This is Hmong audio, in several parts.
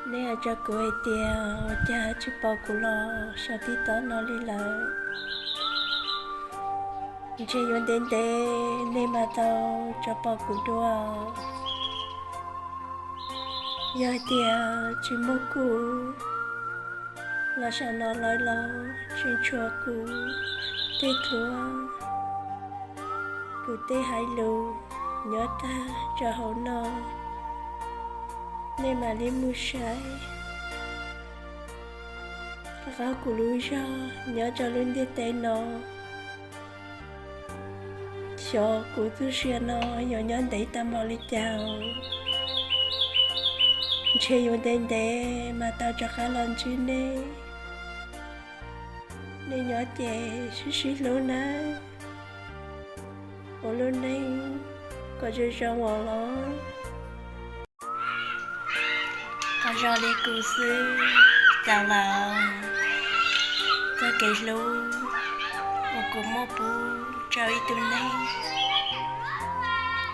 Nej hais rau kuv hais tias ua cas tsis pom kuv los saum TikTok no li lawm? Ntshe yuav ntev ntev nej mam tau rov pom kuv dua. Yog hais tias tsis muaj kuv los saum no lawm los tseem tshuav kuv tej duab, kuv tej hais lus nyob tag rau hauv no, nej mam li mus saib. Rau qhov kuv lub zog nyob rau lub ntiaj teb no, xyov kuv txoj sia no yuav nyob ntev tau npaum li cas. Ntshe yuav ntev ntev mas tau rov qab los ntsib nej. Nej nyob ces sib sib hlub nawb. Ua lub neej kom zoo zoo os los. Qhov zoo li kuv xwb tau los, txoj kev hlub uas kuv muab pub rau ib tug neeg,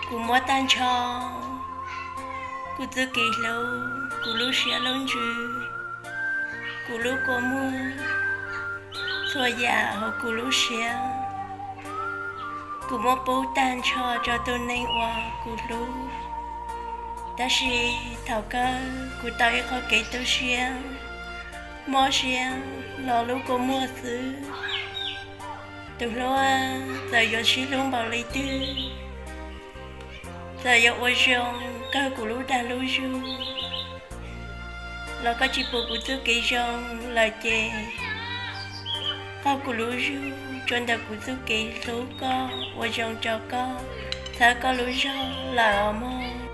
kuv muab tag nrho kuv txoj kev hlub, kuv lub siab lub ntsws, kuv lub kua muag, txhua yam hauv kuv lub siab, kuv muab pub tag nrho rau tus neeg uas kuv hlub. Tab sis thaum kawg kuv tau ib qho kev tu siab, mob siab los lub kua muag xwb. Tus hlub, txawm yuav sib hlub npaum li twg, txawm yuav ua zoo kawg kuv lub dag lub zug los koj tsis pum kuv txoj kev zoo lawm ces, qaug kuv lub zug rau ntawm kuv txoj kev hlub koj, ua zoo rau koj, txhawb koj lub zog lawm os mog.